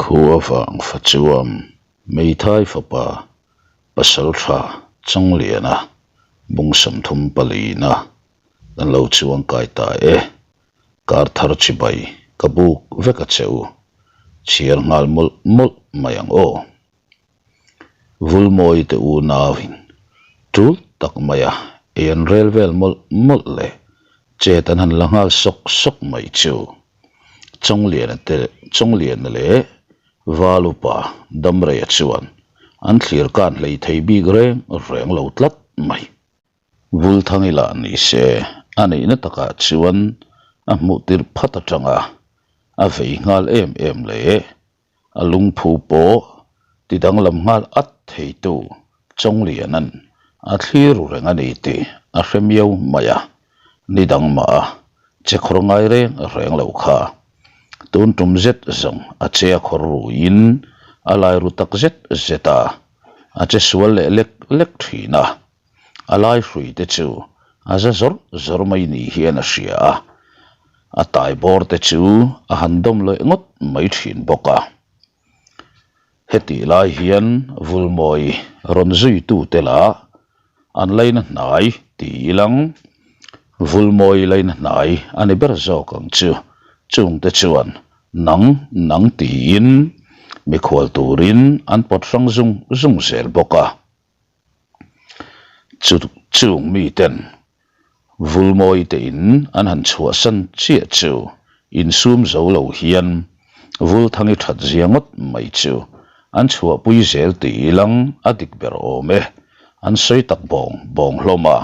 Thawnthu avang fa chuan Meithai fapa Pasaltha Changliana bung 34 na kan lo chuangkai ta e. Kar thar chibai ka buk vek a che u. Chhiar nghal mawlh mawlh mai ang aw. Vulmawi te unauin tul tak maia ei an rel vel mawlh mawlh leh chet an han la nghal sawk sawk mai chu Chawngliana te Chawngliana leh Valupa Damreia chuan an thlir kan hlei thei bik reng reng lo tlat mai. Vulthangi lah ni se a neihna takah chuan a hmuh tirh phat atanga a vei nghal em em leh A lungphu pawh ti danglam nghal at theitu Chawngliana'n a thlir ru reng a ni tih a hre miau mai a, ni dang mah a che khawr ngai reng reng lo kha. Tun tum zet zawng a che a khawr ruin a lai ru tak zet zet a, a che sual leh lek lek thin a. A lai hrui te chu a za zawr zawr mai ni hian a hria a, a tai bawr te chu a han dawm leh ngawt mai thin bawk a. Hetih lai hian Vulmawi rawn zuitu te lah an laina hnai ti ilang, Vulmawi laina hnai a ni ber zawk ang chu, chung te chuan nang nang tiin mikhual turin an pawt hrang zung zung zel bawk a. Chu chung miten Vulmawi te in an han chhuahsan chiah chu insum zo lo hian Vulthangi that zia ngawt mai chu an chhuahpui zel tih ilang a dik ber awm e, an sawi tak bawng bawng hlawm a,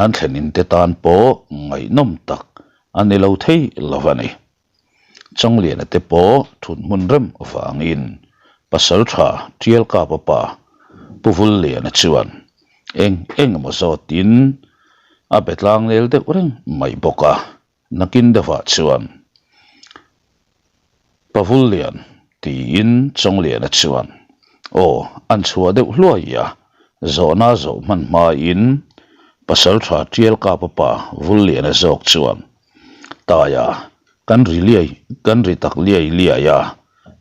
an thlen in te tan pawh ngaihnawm tak a ni lo thei lo a ni. Changliana te pawh thut hmun rem vangin Pasaltha Tialkapa pa Pu Vulliana chuan eng eng emaw zawtin a be tlang nel deuh reng mai bawk a, nakin deuhah chuan Pa Vullian tiin Chawngliana chuan aw an chhuah deuh hluai a, zawhna zawh hman hmain Pasaltha Tialkapa pa Vulliana zawk chuan Taia, kan ri liai, kan ri tak liai liai a,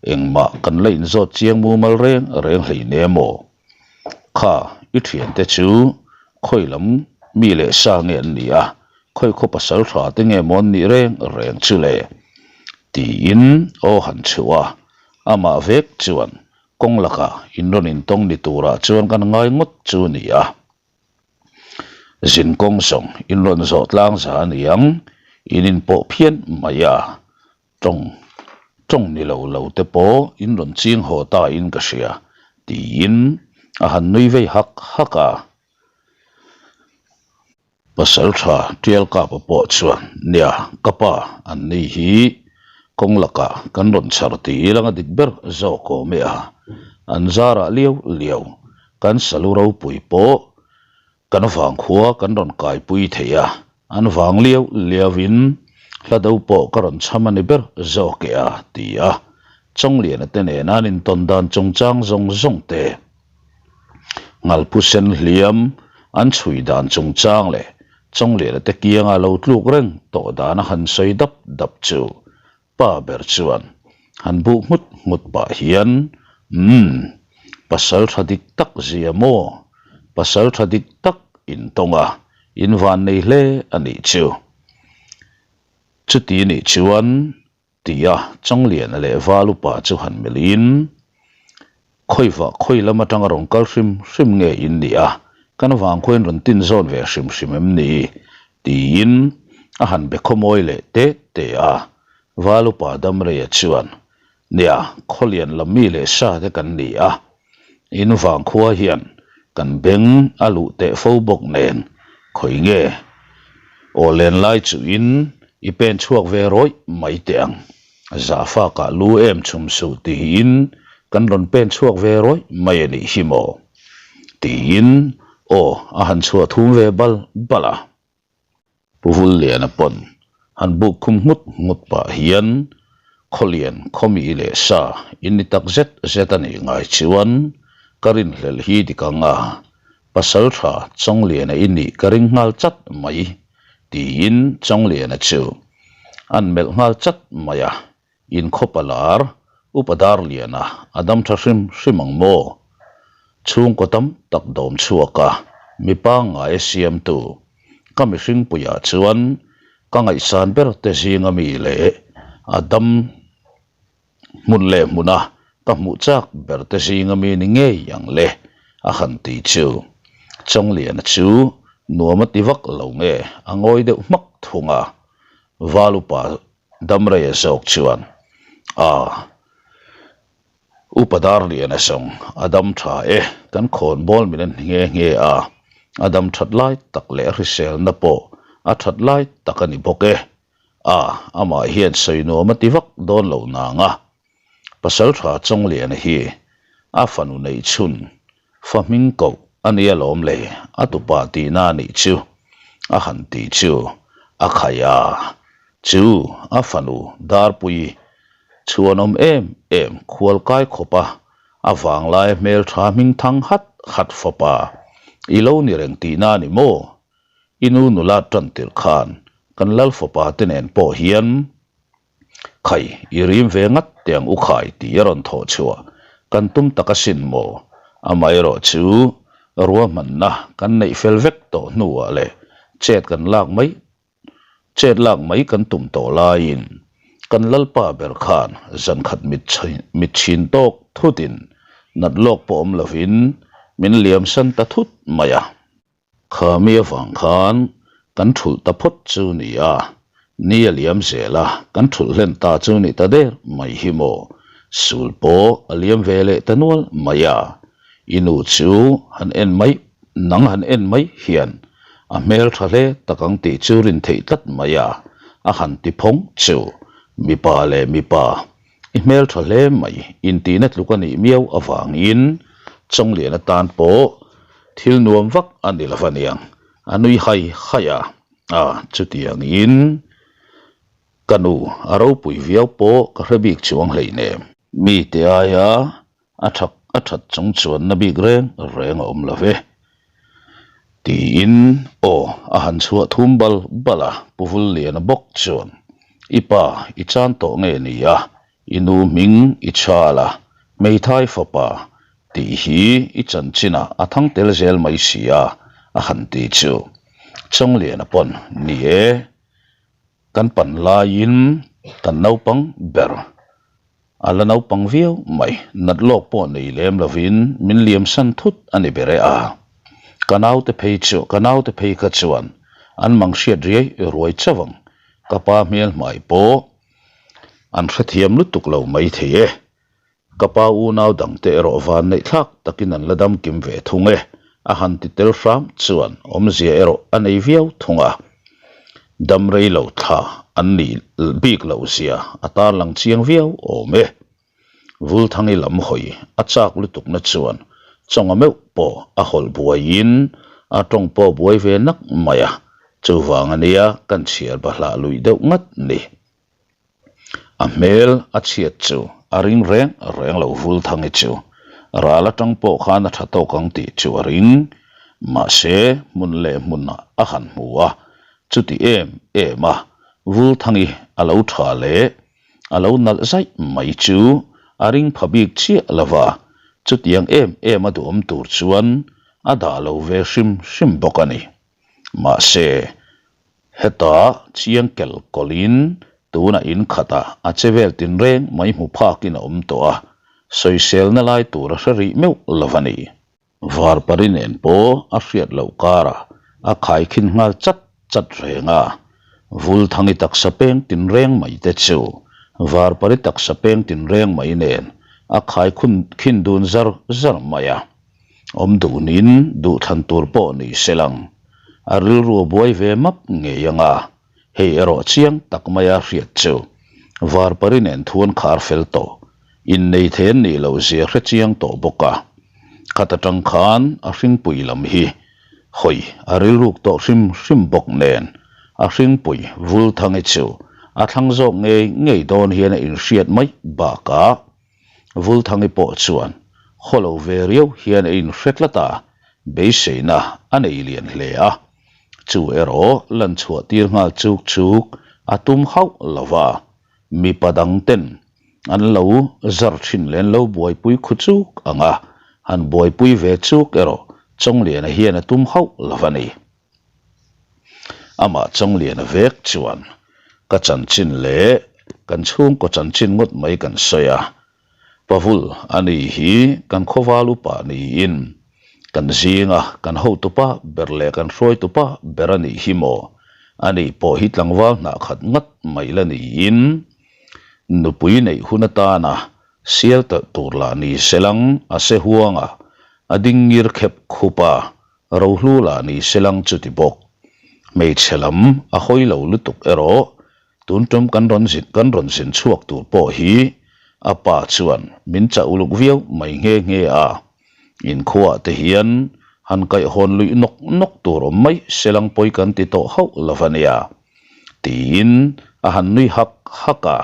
engmah kan la inzawt chiang mumal reng reng hlei ne maw? Kha, i thiante chu khawi lam mi leh sa nge an ni a, khawi khaw pasal tha te nge maw an nih reng reng chu le? Tiin aw han chhuh a, amah vek chuan kawng lakah in rawn intawng ni turah chuan kan ngai ngawt chu ni a. Zin kawng zawng in rawn zawh tlang za a ni ang, in inpawh phian mai a, tawng tawng ni lo lo te pawh in rawn ching haw ta in ka hria, tiin a han nui vei hak hak a. Pasaltha Tialkapa pawh chuan, Nia, ka pa, an ni hi kawng lakah kan rawn chhar tih ilang a dik ber zawk awm e a, an zarah liau liau Kan salu ropui pawh kan vangkhua kan rawn kaipui thei a, an vang liau liauin hla do pawh ka rawn chham a ni ber zawk e a, ti a. Chawngliana te nena an intawn dan chungchang zawng zawng te, Ngalphusen hliam an chhui dan chungchang leh Chawngliana te kianga lo tluk reng tawh dan a han sawi dap dap chu Pa ber chuan han buh nghut nghut pah hian, Umm, pasal tha dik tak zia maw? Pasal tha dik tak in tawng a, in van nei hle a nih chu. Chuti nih chuan tia Changliana leh Val upa chu han melh in, Khawivah khawi lam atanga rawn kal hrim hrim nge in nih a, kan vangkhaw in rawn tin zawn ve hrim hrim em ni? tiin a han be khawmawi leh te te a. Val upa Damreia chuan, Nia, khawlian lam mi leh sa te kan ni a, in vangkhua hian kan beng a luh teh fo bawk nen, khawi nge aw len lai chuhin i pen chhuak ve rawih mai teh ang. Zahfakah lu em chhum suh tiin kan rawn pen chhuak ve rawih mai a nih hi maw? tiin aw a han chhuah thum ve bal bal a. Pu Vulliana pawn han buk khum nghut nghut pah hian Khawlian khawmi leh sa in ni tak zet zet a nih ngai chuan ka rinhlelh hi dik ang a, Pasaltha Chawngliana i nih ka ring nghal chat mai tiin Chawngliana chu an melh nghal chat mai a, inkhawpa lar. Upa Darliana a dam tha hrim hrim ang maw? Chhungkaw tam tak dawm chhuak a, mi pangngai a siamtu ka mihring puiah chuan ka ngaihsan ber te zinga mi leh a dam hmun leh hmuna ka hmuh chak ber te zinga mi ni ngei ang le a han ti chu. Chawngliana chu nuam a ti vak lo nge a ngawi deuh hmak thung a, Valupa Damreia zawk chuan a Upa Darliana zawng a dam tha e, kan khawn bawl min en nghe nghe a, a dam that lai tak leh a hriselna pawh a that lai tak a ni bawk e. A, amah hian sawi nuam a ti vak dawn lo nang a. Pasaltha Chawngliana hi a fanu neih chhun fa hming koh a nia lawm le, a tupa tihna a nih chu a han ti chu a khai a, chu a fanu Darpui chhuanawm em em khualkai khawpa a vanglai hmeltha hming thang hat hat fapa i lo ni reng tihna a ni maw? I nu nula tan tirh khan kan lal fapa te nen pawh hian Khai, i rim ve ngat teh ang u khai tih a rawn thawh chhuah kan tum tak asin maw? Amaherawh chu ruahmanna kan neih fel vek tawh hnuah leh chet kan lak mai chet lak mai kan tum tawh laiin kan lalpa ber khan zankhat mit mit chhin tawk thutin nat lawk pawh awm lovin min liamsan ta thut mai a. Kha mi avang khan kan thulh ta phawt chu ni a, ni a liam zel a, kan thulh hlen ta chu ni ta der mai hi maw, sul pawh a liam ve leh ta nual mai a, i nu chu han en mai, nang han en mai hian a hmel tha hle tak ang tih chu rin theih tlat mai a, a han ti phawng chu, mipa leh mipa I hmel tha hle mai, intihna tluk a nih miau avangin Chawnglian atan pawh thil nuam vak a ni lo va niang, a nui hai hai a, a chutiangin ka nu a ropui viau pawh ka hre bik chuang hleinem. Mite aia A thak a that chung chuanna bik reng reng a awm lo ve. Tiin aw a han chhuah thum bal bal a, Pu Vulliana bawk chuan, I pa i chan tawh nge ni a, i nu hming i chhal a, hmeithai fapa tih hi i chanchinah a thang tel zel mai si a, a han ti chu. Chawngliana pawn, Ni e, Kan pan laiin kan naupang ber a la naupang viau mai, nat lawk pawh nei lem lovin min liamsan thut a ni ber e a. Ka naute phei chu ka naute phei kha chuan an mang hriat riai ruai chauh ang, ka pa hmel hmai pawh an hrethiam lutuk lo mai thei e. Ka pa unau dangte erawh van neih thlak takin an la dam kim ve thung e, a han ti tel hram chuan awmzia erawh a nei viau thung a. Dam rei lo thla an nih bik loh zia a tarlang chiang viau awm e. Vulthangi lam hawi a chak lutukna chuan chawnga meuh pawh a hawlh buaiin a tawng pawh buai ve nak mai a, chuvang ania kan chhiar bahlah luih deuh ngat ni. A hmel a chhiat chu a ring reng reng lo Vulthangi chu ral atang pawh khan a tha tawk ang tih chu a ring. Mahse hmun leh hmunah a han hmu a, chuti em em a Vulthangi a lo tha leh a lo nalh zaih mai chu a ring pha bik chiah lo va, chutiang em em a duhawm tur chuan a dah lo ve hrim hrim bawk a ni. Mahse, heta chiang kel kawlhin tunah in khatah a che vel tinreng mai hmu phakin a awm tawh a, sawiselna lai tur a hre rih meuh lo a ni. Varpari nen pawh a hriat loh karah a khaikhin nghal chat chat reng a, Vulthangi taksa peng tinreng mai te chu Varpari taksa peng tinreng mai nen a khaikhun khin dun zar zar mai a. Awm duhnin duhthlan tur pawh ni se lang. A rilru a buai ve map ngei ang a, hei erawh chiang tak maia hriat chu Varpari nen thuan khar fel tawh, innei thei an nih loh zia hre chiang tawh bawk a. Khat atang khan a hringpui lam hi hawi a rilruk tawh hrim hrim bawk nen a hringpui Vulthangi chu a thlang zawk ngei ngei dawn hian a inhriat mai bakah Vulthangi pawh chuan haw lo ve riau hian a inhre tlat a, beiseina a nei lian hle a. Chu erawh lan chhuah tir nghal chuk chuk a tum hauh lo va, mipa dang ten. An lo zar thin leh an lo buaipui khu chuk ang a, han buaipui ve chuk erawh Chawngliana hian a tum hauh lo a ni. Amah Chawngliana vek chuan ka chanchin leh kan chhungkaw chanchin ngawt mai kan sawi a, Pavul a ni hi kan khawval upa niin kan zinga kan hotupa ber leh kan hruaitupa ber a nih hi maw? Ani pawh hi tlangval hnah khat ngat mai la niin Nupui neih hun atana sial talh tur lah ni selang a se huanga a ding ngir khep khup a, rohlu lah ni selang chuti bawk. Hmeichhe lam a hawi lo lutuk erawh tun tum kan rawn zin kan rawn zin chhuak tur pawh hi a pa chuan min chah uluk viau mai nghe nghe a. Inkhuaah te hian han kaihhawn luih nawk nawk tur awm mai selang pawi kan ti tawh hauh lo va nia. Tiin a han nui hak hak a.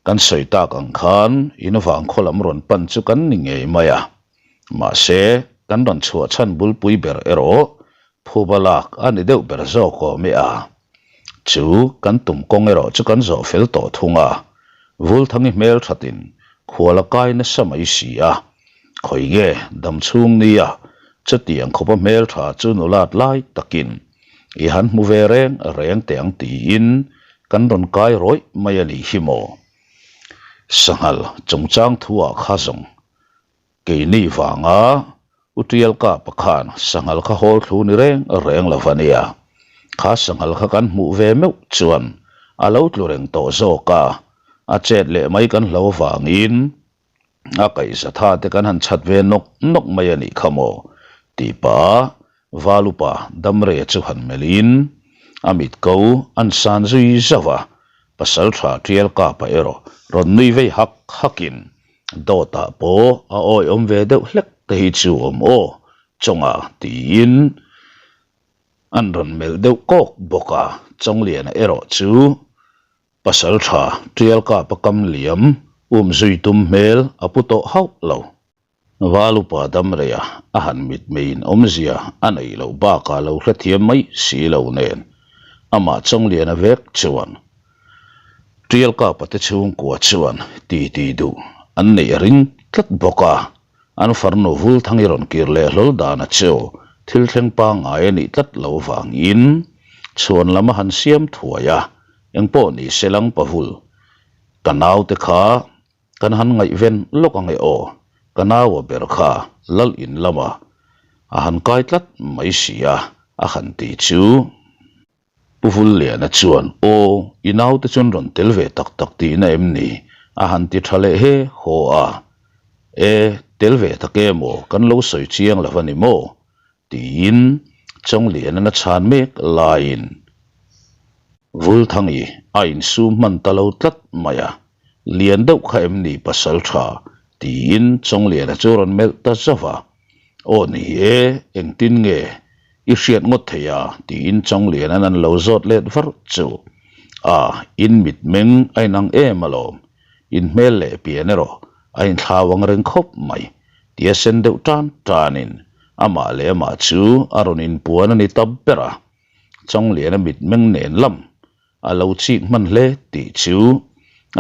Kan sawi tak ang khan in vangkhaw lam rawn pan chu kan ni ngei mai a. Mahse, kan rawn chhuah chhan bulpui ber erawh phuba lak a ni deuh ber zawk awm e a. Chu kan tum kawng erawh chu kan zawh fel tawh thung a. Vulthangi hmel thatin khual a kai nasa mai si a. Khawi nge dam chhung nia chutiang khawpa hmel tha chu nulat lai takin I han hmu ve reng reng teh ang tiin kan rawn kai rawih mai a nih hi maw? Sanghal chungchang thuah kha zawng keini vanga U Tialka pakhan sanghal kha hawl thlu ni reng reng lo va nia. Kha sanghal kha kan hmuh ve meuh chuan a lo tlu reng tawh zawk a, a chet leh mai kan hlo vangin A kaihzatha te kan han chhat ve nawk nawk mai a nih kha maw? tih pah Valupa Damreia chu han melhin a mit ko an san zui zauh a, Pasaltha Tial Kapa erawh rawn nui vei hak hakin dawtah pawh a awihawm ve deuh hlek te hi chu awm aw Chawnga tiin an rawn melh deuh kawk bawk a, Chawngliana erawh chu Pasal tha Tial Kapa kam liam um zui tum hmel a pu tawh hauh lo. Val upa Damreia a han mitmeiin awmzia a neih loh bakah lo hrethiam mai si lo nen amah Chawngliana vek chuan Tial Kapa te chhungkua chuan titi duh an neih a ring tlat bawk a, an farnu Vulthangi rawn kir leh hlawl dana chu thil thleng pangngai a nih tlat loh vangin chhuan lam a han siam thuai a. Engpawh ni se lang pahul, ka naute kha kan han ngaihven lawk ang e aw, ka naua ber kha lal in lama a han kai tlat mai si a, a han ti chu. Pu Vulliana chuan, Aw, i naute chuan rawn tel ve tak tak tihna em ni? a han ti tha leh he haw a. E, tel ve tak em aw, kan lo sawi chiang lo a ni maw? Tiin Chawnglianan a chhan mek laiin Vulthangi a insum hman ta lo tlat mai a, Lian deuh kha em ni pasal tha? tiin Chawngliana chu a rawn melh ta zauh a. Aw ni e, engtin nge i hriat ngawt thei a? tiin Chawnglianan an lo zawt let var chu. A, in mitmeng a inang em alawm, in hmel leh pian erawh a inthlau ang reng khawp mai. Tia sen deuh tan tanin amah leh amah chu a rawn inpuan a ni ta ber a, Chawngliana mitmeng nen lam a lo chik hman hle tih chu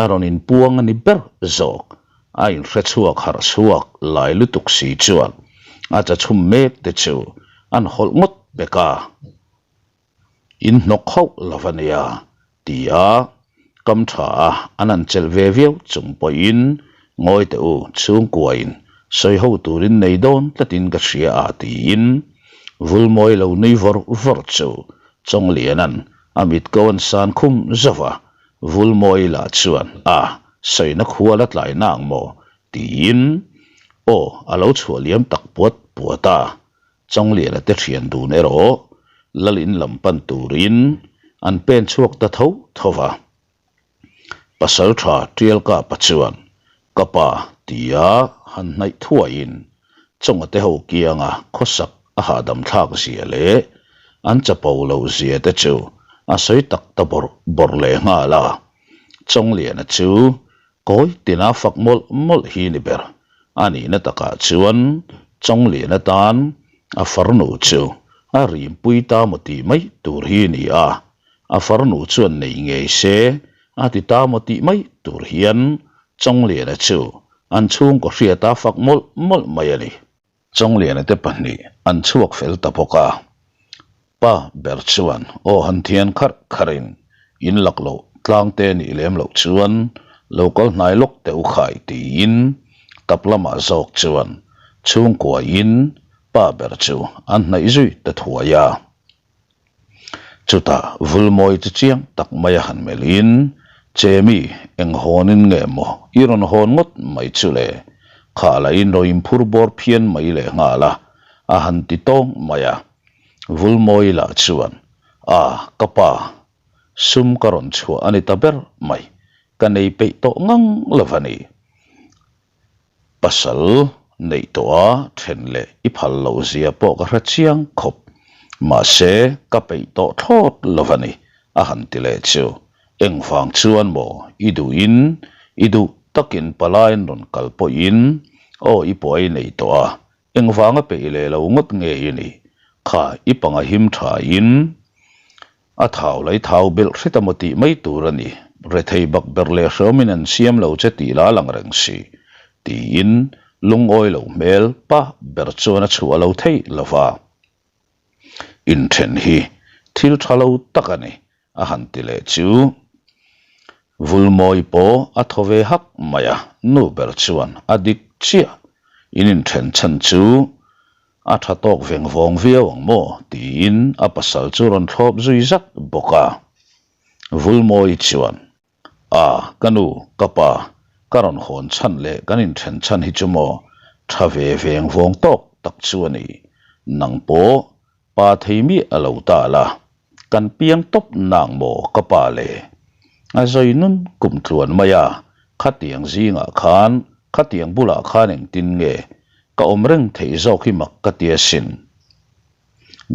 a rawn inpuang a ni ber zawk. A inhre chhuak harh chhuak lai lutuk si chuan a chachhum mek te chu an hawlh ngawt bek a. In hnawk hauh lo a nia, ti a, kam tha a an han chelh ve viau chung pawhin ngawi teh u chhungkuain sawi ho turin nei dawn tlatin ka hria a tiin Vulmawi lo nui vawr vawr chu Chawngliana'n a mit ko an san khum zauh a, Vulmawi lah chuan a sawina khual a tlai na ang maw tiin aw a lo chhuah liam tak puat puat a. Chawngliana te thian dun erawh lal in lam pan turin an pen chhuak ta tho tho va. Pasal tha Tial Kapa chuan ka pa tia han hnaih thuaiin Chawnga te ho kianga khawsak a hahdam thlak zia leh an chapo loh zia te chu a sawi tak ta bawrh bawrh leh nghal a. Chawngliana chu Kawi tina fak mawlh mawlh hi ni ber. A nihna takah chuan Chawnglian atan a farnu chu a rimpui ta maw tih mai tur hi ni a, a farnu chuan nei ngei se a ti ta maw tih mai tur hian. Chawngliana chu an chhungkaw hriata fak mawlh mawlh mai a ni. Chawngliana te pahnih an chhuak fel ta bawk a, pa ber chuan aw han thian kharh kharhin in lak loh tlang te nih lem loh chuan lo kal hnai lawk teh u khai tiin tap lamah zawk chuan chhungkuain pa ber chu an hnaih zui ta thuai a. Chutah Vulmawi chu chiang tak mai a han melhin, Chemi, eng hawnin nge maw i rawn hawn ngawt mai chu le? Kha la in rawn inphur bawr phian mai leh nghal a, a han ti tawng mai a. Vulmawi lah chuan, A, ka pa, sum ka rawn chhuah a ni ta ber mai, ka nei peih tawh ngang lo va ni. Pasal neih tawha then leh i phal loh zia pawh ka hre chiang khawp, mahse ka peih tawh thlawt lo va ni, a han ti leh chu. Engvang chuan maw i duhin i duh takin palaiin rawn kal pawhin aw i pawh a i nei tawh a, engvanga peih leh lo ngawt nge i nih? Kha i panga him thain A thau lai thau belh hret a maw tih mai tur a ni. Rethei bak ber leh hreawmin an siam lo che tih la lang reng si. Tiin lungawi lo hmel pa ber chuan a chhuah lo thei lo va. Inthen hi thil tha lo tak a ni, a han ti leh chu. Vulmawi pawh a thaw ve hak mai a, nu ber chuan a dik chiah. In inthen chhan chu A tha tawk veng vawng viau ang maw? tiin a pasal chu rawn thlawp zui zat bawk a. Vulmawi chuan, A, ka nu, ka pa, ka rawn hawn chhan leh kan inthen chhan hi chu maw tha ve veng vawng tawk tak chu a ni. Nang pawh pa thei miah a lo ta la, Kan piang tawp nang maw ka pa le? A zawi nun kum tluan mai a, khatiang zingah khan, khatiang bulah khan engtin nge ka awm reng theih zawk hi mak ka ti asin.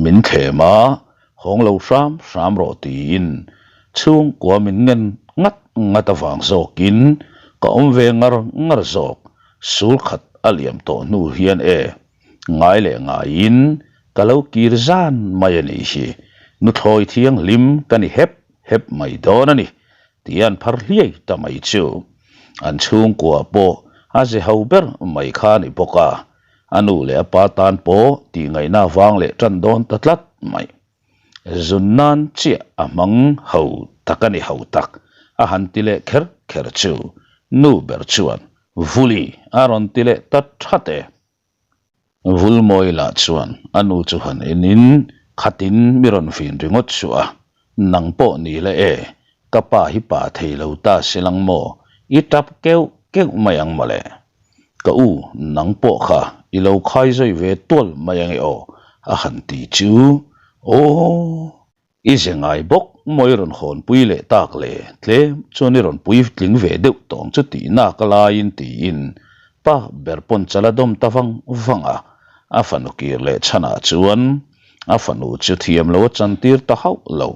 Min thlem a, hawng lo hram hram rawh tiin chhungkua min ngen ngat ngat avang zawkin ka awm ve ngar ngar zawk, sul khat a liam tawh hnu hian e. Ngai leh ngaiin ka lo kir zan mai a nih hi, nuthlawi thianghlim ka ni hep hep mai dawn a ni, tih an phar hliai ta mai chu. An chhungkua pawh a ze ho ber mai kha a ni bawk a, a nu leh a pa tan pawh tihngaihna vang leh tan dawn ta tlat mai. Zun nan chiah a hmang ho tak a ni ho tak, a han ti leh kher kher chu nu ber chuan Vuli a rawn ti leh ta that e. Vulmawi lah chuan a nu chu han en in khatin mi rawn vin ringawt suh a, nang pawh ni la e, ka pa hi pa thei lo ta si lang maw, i tap keuh keuh mai ang mawle. Ka u, nang pawh kha i lo khai zawi ve tual mai ange aw, a han ti chu, Aw, i ze ngai bawk maw i rawn hawnpui leh tak le, tlem chuan i rawn puitling ve deuh tawng chu tih nak a laiin tiin pa ber pawn chal a dawm ta vang vang a, a fanu kir leh chhanah chuan a fanu chu thiam lo a chantir ta hauh lo,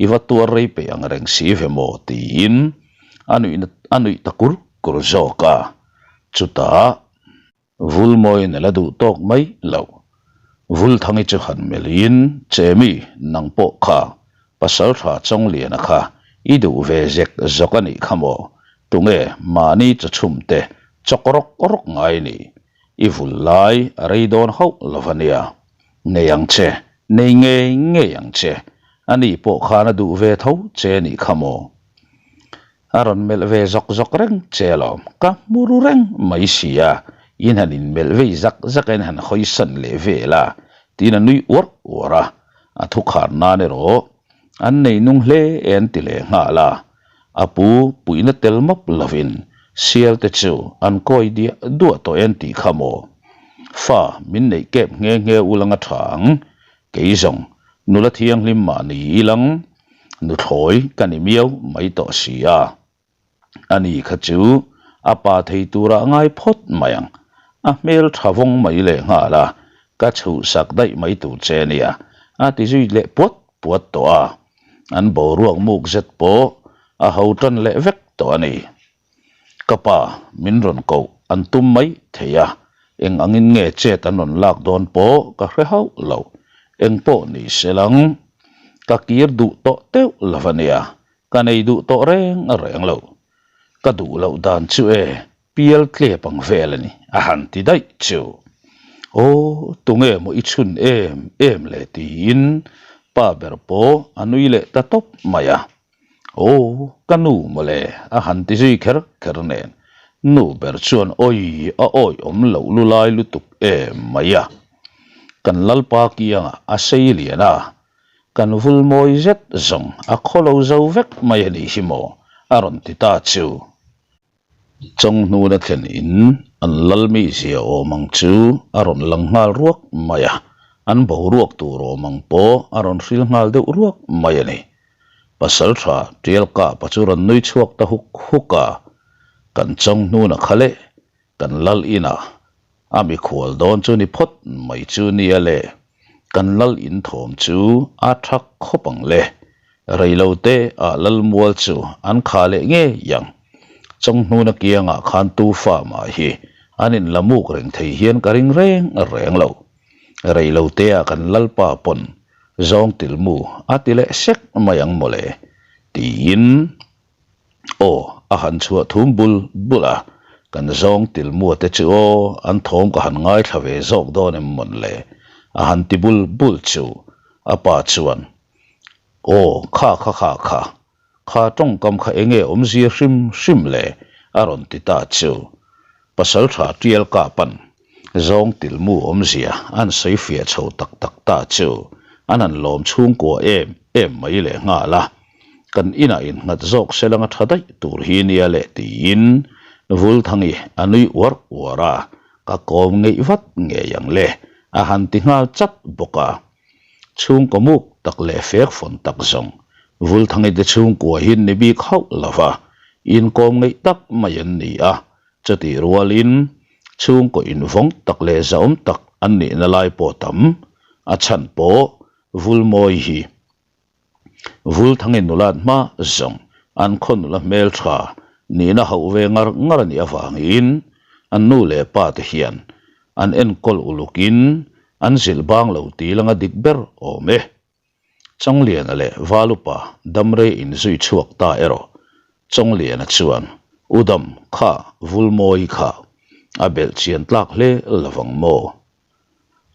i va tuar rei peih ang reng si ve maw tiin a nuih a nuih ta kur kur zawk a, chutah Vulmawiin a la duh tawk mai lo. Vulthangi chu han melhin, Chemi, nang pawh kha Pasaltha Chawngliana kha i duh ve zek zawk a nih kha maw? Tunge mahni chawchhum te chawk rawk rawk ngai ni? I vul lai a rei dawn hauh lo va nia. Nei ang che, nei ngei ngei ang che. Ani pawh khan a duh ve tho che a nih kha maw? A rawn melh ve zawk zawk reng che alawm, ka hmu ru reng mai si a, in han inmelh vei zak zak a in han hawisan leh vel a, tiin a nui uar uar a, a thukhar nan erawh an nei nung hle e an ti leh nghal a, a pu puihna tel map lovin sial te chu an kawi diah duah tawh e an tih kha maw? Fa min neih kep nghe nghe ulang a tha ang, kei zawng nula thianghlim mah ni ilang Nuthlawi ka ni miau mai tawh si a, ani kha chu a pa thei tura a ngai phawt mai ang. A hmel tha vawng mai leh nghal a, ka chhuhsak daih mai tur che nia, a ti zui leh puat puat tawh a. An boruak muk zet pawh a ho tan leh vek tawh a ni. Ka pa, min rawn koh an tum mai thei a, eng angin nge chet an rawn lak dawn pawh ka hre hauh lo. Eng pawh ni se lang, ka kir duh tawh teuh lo a nia, ka nei duh tawh reng reng lo. Ka duh loh dan chu e, pial tlep ang vel a ni, a han ti daih chu. Aw, tunge maw i chhun em em le tiin pa ber pawh a nui leh ta tawp mai a. Aw, ka nu mawle a han ti zui kher kher nen, nu ber chuan awi a awi awm loh lu lai lutuk em mai a. Kan lalpa kiangah a sei lian a, Kan vul mawi zet zawng a khaw lo zo vek mai a nih hi maw? a rawn ti ta chu. Chawnghnuna thlen in an lal mi zia awm ang chu a rawn lang nghal ruak mai a, an boruak tur awm ang pawh a rawn hril nghal deuh ruak mai a ni. Pasaltha Tial Kapa chu rawn nui chhuak ta huk huk a, Kan Chawnghnuna kha leh Kan lal inah a mikhual dawn chu ni phawt mai chu nia le, kan lal in thawm chu a tha khawp ang le, reilo te ah lal mual chu an kha leh ngei ang. Chawnghnuna kiangah khan tu fa mah hi an in la muk reng thei hian ka ring reng reng lo. Reilo te ah kan lalpa pawn zawng tilmu a ti leh sek mai ang mawle tiin Aw, a han chhuah thum bul bul a, kan zawng tilmua te chu aw, an thawm ka han ngaithla ve zawk dawn em mawn le? A han ti bul bul chu a pa chuan, Aw, kha kha kha kha, kha tawngkam kha enge awmzia hrim hrim le? A rawn ti ta chu. Pasaltha tial kap an zawng tilmu awmzia an sawi fiah chho tak tak ta chu an han lawm chhungkua em em mai leh nghal a, kan inah innghat zawk se langa tha daih tur hi nia leh tiin Vulthangi a nui uar uar a, ka kawm ngeih vat ngei ang le a han ti nghal chat bawk a. Chhungkaw muk tak leh fek fawn tak zawng Vulthangi te chhungkua hi ni bik hauh lova inkawm ngeih tak mai an ni a, Chutih rualin chhungkaw invawng tak leh zahawm tak an nihna lai pawh tam, a chhan pawh Vulmawi hi Vulthangi nulat hma zawng an khaw nula hmeltha nihna hauh ve ngar ngar a nih avangin an nu leh pa te hian an enkawl ulukin an zilh bang lo tih langa dik ber awm e. Chawngliana leh Valupa damrei inzui chhuak ta erawh Chawngliana chuan U Dam kha Vulmawi kha a belh chian tlak hle lovang maw?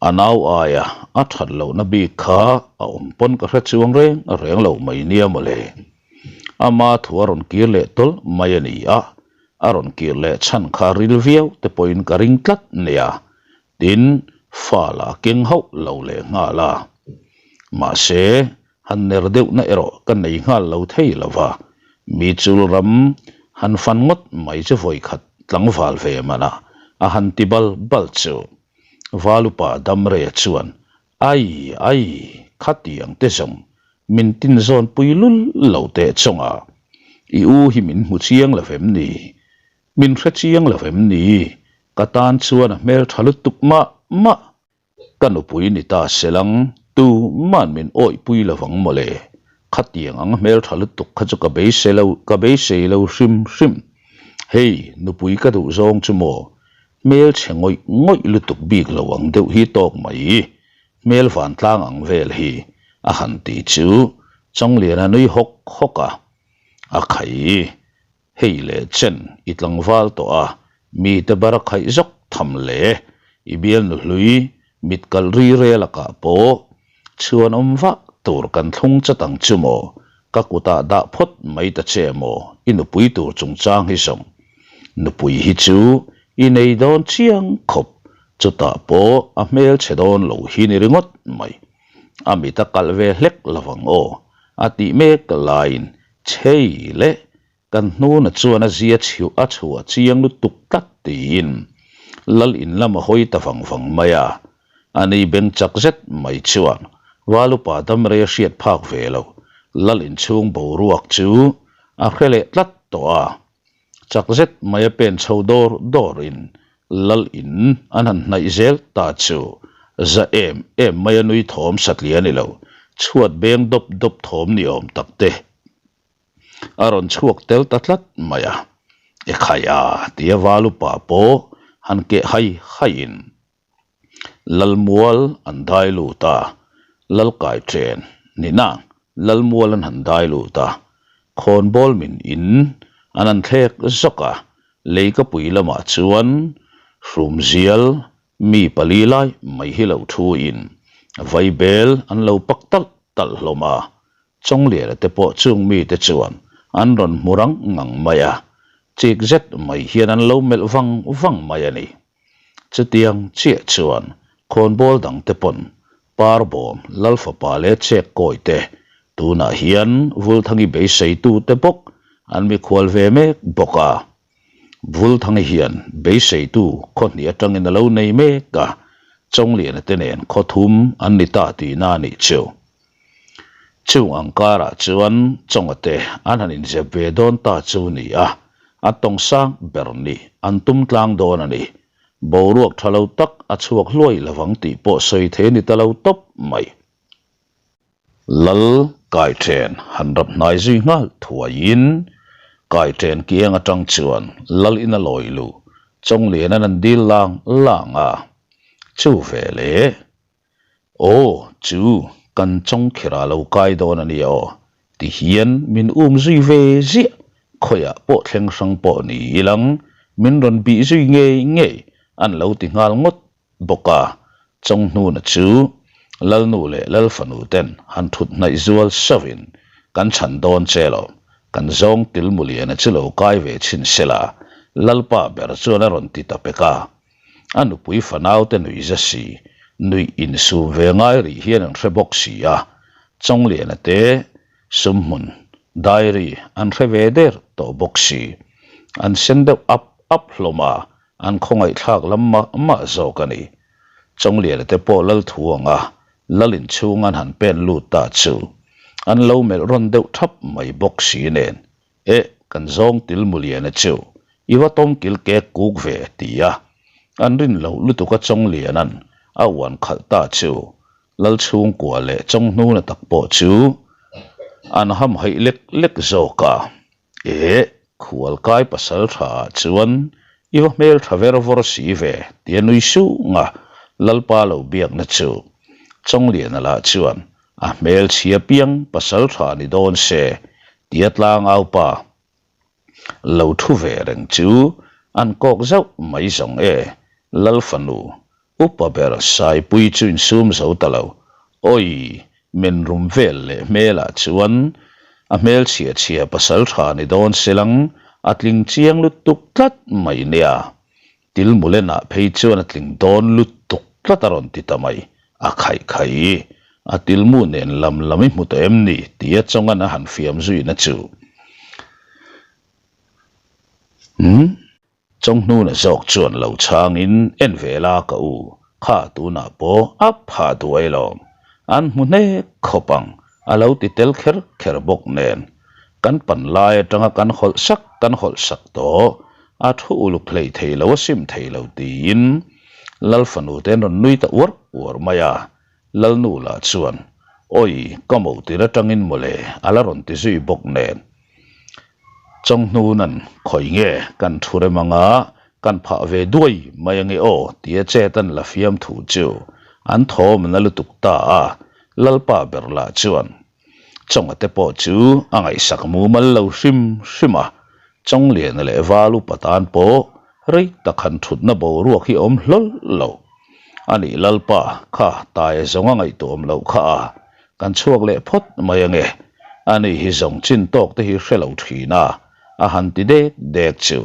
A nau aia a that lohna bik kha a awm pawn ka hre chuang reng reng lo mai nia mawle. Ama thu a rawn kir leh tawlh mai a ni a, a rawn kir leh chhan kha ril viau te pawhin ka ring tlat nia Tin, fal a keng hauh lo leh nghal a. Mahse, han ner deuhna erawh ka nei nghal lo thei lo va, mi chul ram han fan ngawt mai chu vawikhat tlangval ve manah a han ti bal bal chu. Valupa Damreia chuan, Ai, ai, khatiang te zawng min tinzawn pui lul lo teh chawngah i u hi min hmu chiang lo vem ni? Min hre chiang lo em ni? Ka tan chuan a hmel tha lutuk mah mah. Ka nupui ni ta selang, tuman min awihpui lo vang mawle. Khatiang ang hmel tha lutuk kha chu ka beisei lo, ka beisei lo hrim hrim. Hei, nupui ka duh zawng chu maw? Hmel chhe ngawih ngawih lutuk bik lo ang deuh hi tawk mai. Hmel vantlang ang vel hi a han ti chu Chawngliana nui hawk hawk a. A khai. Hei leh chen i tlangval tawh a, mite bar a khaih zawk tham le. I bialnu hlui mit kalh ri rel a kah pawh chhuan awm vah tur kan thlung chat ang chu maw? Ka kutah dah phawt mai ta che maw i nupui tur chungchang hi zawng. Nupui hi chu i nei dawn chiang khawp, chutah pawh a hmelchhe dawn lo hi ni ringawt mai. A mit a kalh ve hlek lovang aw, a tih mek laiin Chhei le, kan hnuna chuan a zia chhiuh a chhuah chiang lutuk tlat tiin Lal in lam a hawi ta vang vang mai a. A ni beng chak zet mai chuan Valupa damrei a hriat phak ve lo, Lal in chhung boruak chu a hre leh tlat tawh a. Chak zet mai a pen chho dawr dawr in Lal in an han hnaih zel ta chu za em em mai a nui thawm satliah a ni lo, chhuat beng dawp dawp thawm ni awm tak te a rawn chhuak tel ta tlat mai a. Ekhai a tia Valupa pawh han keh hai hai in Lalmual an dai lut a, Lalkai chen ni nang Lalmual an han dai lut a, khawnbawl min in An han thlek zawk a, leikapui lamah chuan hrumzial mi pali lai mai hi lo thuin vaibel an lo pak talh talh hlawm a, Chawngliana te pawh chung mite chuan an rawn hmu rang ngang mai a, chik zet mai hian an lo melh vang vang mai a ni. Chutiang chiah chuan khawnbawl dangte pawn Parbawm, Lalfapa leh Chek Kawi te tunah hian Vulthangi beiseitute bawk an mikhual ve mek bawk a. Vulthangi hian beiseitu khaw hnih atangin a lo nei mek a, Chawngliana te nen khaw thum an ni ta tihna a nih chu. Chung ang karah chuan Chawnga te an han inzep ve dawn ta chu ni a, a tawng sang ber nih an tum tlang dawn a ni. Boruak tha lo tak a chhuak hluai lovang tih pawh sawi thei a ni ta lo tawp mai. Lal Kaiṭhen han rap hnai zui nghal thuaiin Kaiṭhen kiang atang chuan Lal in a lawi luh Chawnglian an an dil lang lang a, chu veleh Aw chu kan Chawngkhirah lo kai dawn a nia aw ti hian min um zui ve ziah, khawiah pawh thleng hrang pawh ni ilang min rawn bih zui ngei ngei an lo ti nghal ngawt bawk a, Chawnghnuna chu Lalnu leh Lalfanu ten han thut hnaih zual sauhin kan chhan dawn che lo, kan zawng Tilmuliana chu lo kai ve chhin sela, Lalpa ber chuan a rawn ti ta pek a. A nupui fanaute nuih za si, nuih insum ve ngai rih hian an hre bawk si a, Chawngliana te sumhmun, diary, an hre ve der tawh bawk si. An sen deuh ap ap hlawm a, an khawngaihthlak lam mah mah zawk a ni. Chawngliana te pawh lal thu anga lal inchhung an han pen lut ta chu an lo melh rawn deuh thap mai bawk si nen Eh, kan zawng til Muliana chu i va tawm kil kek kuk ve, ti a. An rin loh lutuk a Chawngliana'n a uan khalh ta chu Lalchhungkua leh Chawnghnuna tak pawh chu an hamhaih lek lek zawk a. Eh, khualkai pasal tha ah chuan i va hmel tha ver vawr si ve, tia nui sung a Lalpa lo biakna chu Chawngliana lah chuan A hmelchhia piang pasal tha ni dawn se tia tlangau pa lo thu ve reng chu an kawk zauh mai zawng e, Lal fanu upa ber Saipui chu insum zo ta lo. Awi, men rum vel leh hmelah chuan a hmelchhia chhia pasal tha ni dawn se lang a tling chiang lutuk tlat mai nia. Tilmulenah phei chuan a tling dawn lutuk tlat a rawn ti ta mai. A khaih khaih. A tilmu nen lam lam i hmu tawh em ni? tia Chawngan a han fiam zuina chu. Umm. Chawnghnuna zawk chuan lo chhangin en ve la ka u, kha tunah pawh a pha duai lawm. An hmu hnek khawp ang a lo ti tel kher kher bawk nen. Kan pan lai atanga kan hawlh sak kan hawlh sak tawh A thu uluk hlei thei lo a sim thei lo tiin Lal fanu te an rawn nui ta uar uar mai a, Lalnu lah chuan Awi ka mo tir atangin mawle a la rawn ti zui bawk nen. Chawnghnunan khawi nge kan thu rem anga kan phah ve duai mai ange aw tia chet an la fiam thu chu an thawm na lutuk ta a, Lalpa ber lah chuan Chawnga te pawh chu a ngaihsak mumal lo hrim hrim a, Chawngliana leh Val upa tan pawh rei tak han thutna boruak hi a awm hlawl lo. A nih Lalpa, kha taia zawng a ngaihtuahawm loh kha a, kan chhuak leh phawt mai ange. Ani hi zawng chin tawk te hi hre lo thin a, a han ti dek dek chu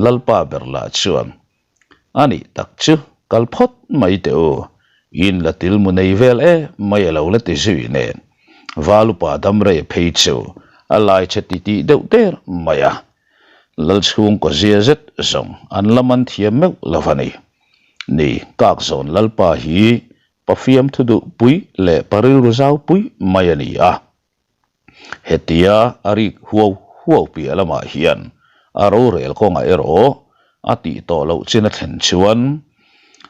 Lalpa ber lah chuan A nih tak chu kal phawt mai teh u, in la til mu nei vel e mai a lo la ti zui nen. Valupa damrei phei chu a lai che ti tih deuh der mai a. Lalchhungkaw zia zet zawng an la man thiam meuh lo a ni. Ni, Kakzawn Lalpa hi Pafiam thu duh pui leh pa rilru zau pui mai a ni a. Hetia a rik huau huau piah lamah hian a rorel kawngah erawh a tih tawh loh chin a thlen chuan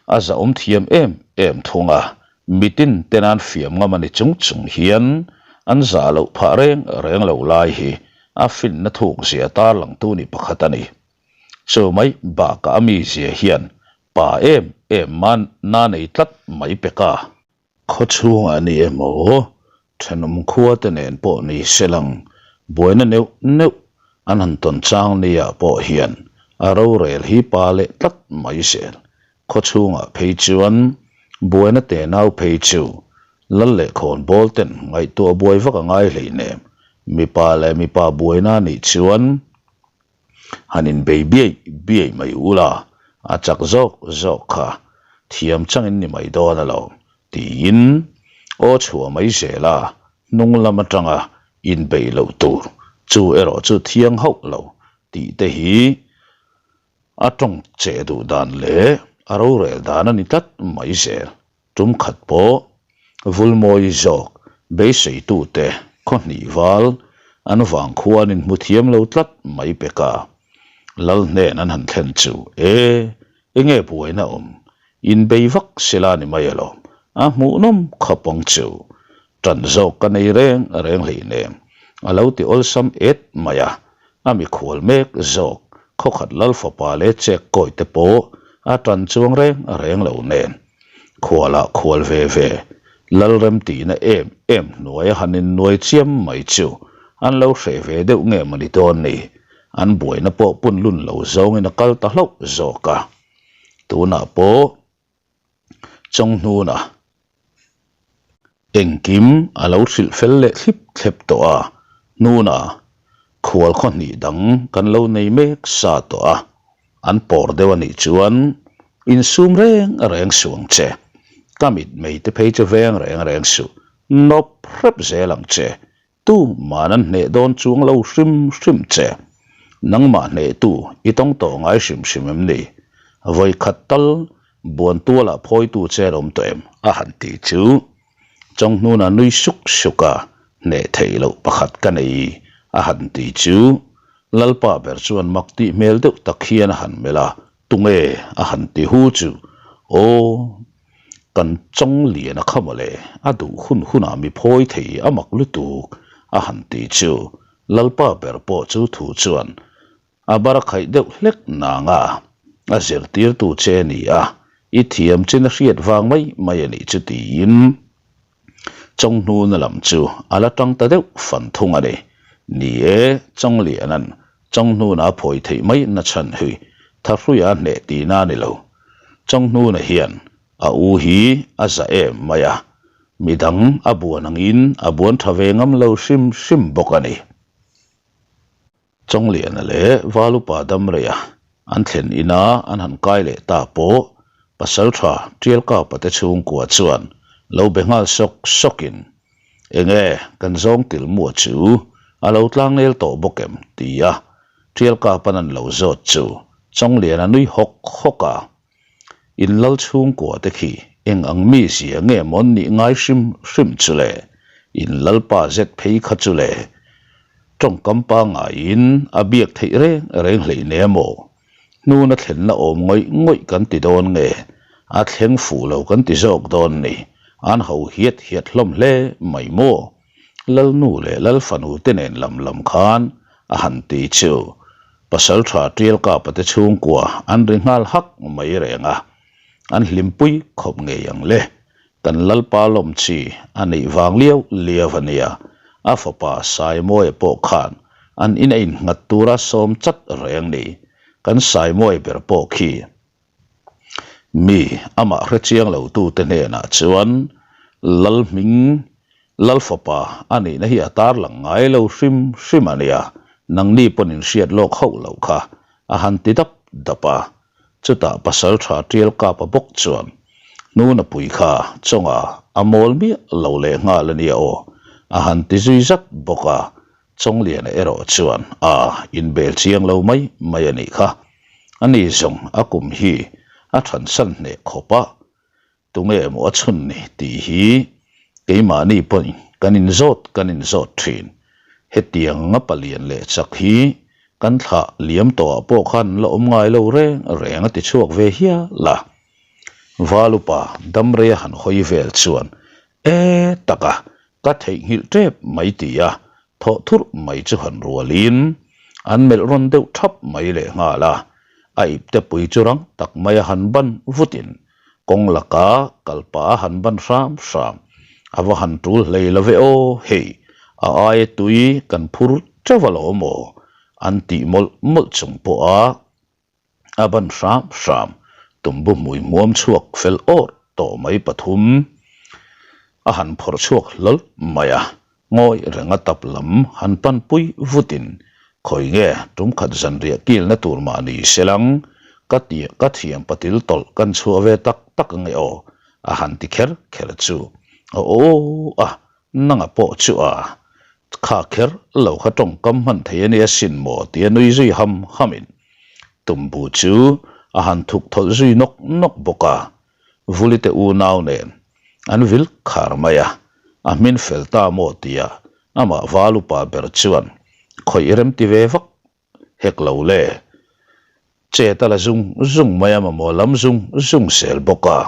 a zahawm thiam em em thung a, mitin ten an fiam ngam a ni chung chung hian an zah loh phah reng reng lo lai hi a finna thuk zia tarlangtu ni pakhat a ni. Chu mai bakah a mizia hian pa em em man na nei tlat mai pek a. Khaw chhungah ni emaw, thenawm khua te nen pawh ni se lang, buaina neuh neuh An han tawn chang nia pawh hian a rorel hi pa leh tlat mai zel. Khaw chhungah phei chuan buaina tenau phei chu lal leh khawn bawl ten ngaihtuah buai vak a ngai hleinem. Mipa leh mipa buaina nih chuan han inbei biai biai mai ula, a chak zawk zawk kha thiam changin ni mai dawn alawm tiin aw chhuah mai zel a, hnung lam atanga inbeih loh tur chu erawh chu thiang hauh lo tih te hi a tawng che duh dan leh a rorel dan a ni tlat mai zel. Tum khat pawh Vulmawi zawk beiseitute khaw hnih val an vang khuan in hmu thiam lo tlat mai pek a, Lal hnen an han thlen chu e, enge buaina awm, inbei vak sela ni mai alawm, a hmuhnawm khawp ang chu, ṭan zawk ka nei reng reng hleinem, a lo ti awlsam et mai a, a mikhual mek zawk khawkhat Lal fapa leh chek kawi te pawh a ṭan chuang reng reng lo nen. Khualah khual ve ve, Lalrem tihna em em hnuaia han innuai chiam mai chu an lo hreh ve deuh nge mawni dawn ni, an buaina pawh pun lun lo zawngin a kal ta hlauh zawk a. Tunah pawh Chawnghnuna engkim a lo hrilh fel leh thlip thlep tawh a, hnuna khual khaw hnih dang kan lo nei mek sa tawh a. An pawr deuh a nih chuan insum reng reng suh ang che. Ka mit mei te phei chu veng reng reng suh, nawp hrep zel ang che. Tu man an hneh dawn chuang lo hrim hrim che. Nangmah hnehtu i tawng tawh ngai hrim hrim em ni? Vawi khat tal buan tualah phawitu che an awm tawh em? A han ti chu Chawnghnuna nui suk suk a, hneh theih loh pakhat ka nei a han ti chu Lalpa ber chuan mak tih hmel deuh tak hian a han melh a, Tunge? a han ti hu chu, Aw, kan chawng lian a kha mawle, a duh hun hunah mi phawi thei a mak lutuk a han ti chu Lalpa ber pawh chu thu chuan A bar a khaih deuh hlek nang a, a zirtirtu che a ni a, i thiam chin a hriat vang mai mai a nih chu tiin Chawnghnuna lam chu a la tang ta deuh fan thung a ni. Ni e, Chawngliana'n Chawnghnuna a phawi theih mai na chhan hi Thahruia a hneh tihna a ni lo. Chawnghnuna hian a u hi a za em mai a, midang a buan angin a buan tha ve ngam lo hrim hrim bawk a ni. Chawngliana leh Valupa Damreia an thlen ina an han kai leh ta pawh Pasaltha Tialkapa te chhungkua chuan lo be nghal sawk sawkin, Enge kan zawng tilmua chu a lo tlangnel tawh bawk em? tia Tialkapa'n an lo zawt chu Chawngliana nui hawk hawk a. In lal chhungkua te khi eng ang mi zia nge maw an nih ngai hrim hrim chu le? In lalpa zet phei kha chu le? Tawngkam pangaiin a biak theih reng reng hleih ne maw? Hnuna thlenna awm ngawih ngawih kan ti dawn nge? A thleng fuh lo kan ti zawk dawn ni? An ho hiat hiat hlawm hle mai maw? Lalnu leh Lalfanu te nen lam lam khan a han ti chu Pasaltha Tialkapa te chhungkua an ri nghal hak mai reng a, an hlimpui khawp ngei ang le. Kan Lalpa lawm chi a neih vang liau liau a nia, a fapa Saimawia pawh khan an in a innghat tura sawm chat reng ni. Kan Saimawia ber pawh khi Mi amah hre chiang lo tute hnenah chuan Lalhming Lalfapa a nihna hi a tarlang ngai lo hrim hrim a nia, nangni pawn in hriat lawk hauh loh kha a han ti dap dap a. Chutah Pasaltha Tial Kapa bawk chuan Hnunapui kha chawnga a mawl miah lo leh nghal a nia aw a han ti zui zat bawk a. Chawngliana erawh chuan a inbel chiang lo mai mai a nih kha. Ani zawng a kum hi a thansan hneh khawp a, tunge maw a chhun ni tih hi keimahni pawhin kan inzawt kan inzawt thin. Hetiang nga palian leh chak hi kan thlah liam tawhah pawh khan la awm ngai lo reng reng a ti chhuak ve hial a. Valupa Damreia han hawi vel chuan E taka, ka theihnghilh tep mai ti a, thawh thurh mai chu han rualin an melh rawn deuh thap mai leh nghal a, a ipte pui chu rang tak mai a han ban vutin kawng laka kalpa a han ban hram hram, a va han tul hlei lo ve aw, hei a aia tui kan phur teuh alawm aw. an tih mawlh mawlh chung pawha a ban hram hram tumbu hmui hmuam chhuak fel awr tawh mai pathum a han phawrh chhuak hlawl mai a, ngawi renga tap lam han panpui vutin khawi nge tum khat zanriah kilna tur mah ni selang ka ti ka thiam patil tawlh kan chhuah ve tak tak ange aw a han ti kher kher chu aw aw a Nanga pawh chu a kha kher lo kha tawngkam hman thei a nia sin maw tia nui zui ham hamin tumbu chu a han thuk thawlh zui nawk nawk bawk a, Vulite unau nen an vil khar mai a, a hmin fel ta maw tia amah val upa ber chuan khawih rem ti ve vak Hek lo le. Chet a la zung zung mai a mamawh lam zung zung zel bawk a.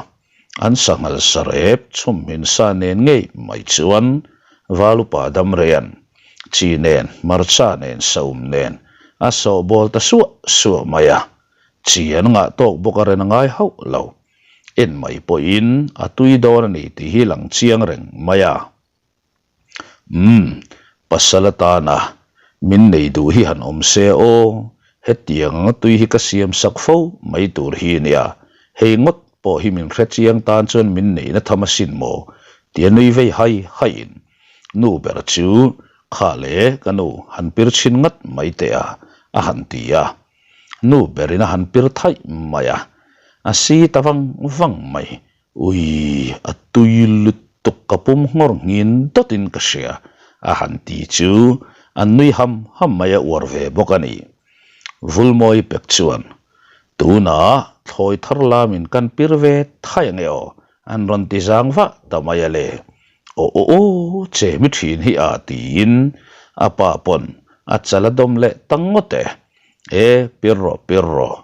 An sanghal sarep chhum hmin sa nen ngei mai chuan Valupa Damreian chi nen, hmarcha nen, saum nen a sawh bawl ta suah suah mai a. Chi an ngah tawk bawk a ren a ngai hauh lo. En mai pawhin a tui dawn a ni tih hi lang chiang reng mai a. Umm, pasal atana min nei duh hi han awm se aw, hetiang anga tui hi ka siam sak fo mai tur hi nia, hei ngawt pawh hi min hre chiang tan chuan min neihna tham asin maw? tia nui vei hai haiin nu ber chu kha le ka nu han pir chhin ngat mai teh a, a han ti a. Nu berin a han pir thaih mai a, a si ta vang vang mai. Ui, a tui lutuk ka pum nghawr nghin dawtin ka hria, a han ti chu an nui ham ham mai a uar ve bawk a ni. Vulmawi pek chuan, Tunah thlawi thar lamin kan pir ve thai ange aw, an rawn ti zang vah ta mai a le. Aw aw aw, che mi thin hi a tiin a pa pawn a chal a dawm leh ta ngawt e. E, pir rawh pir rawh.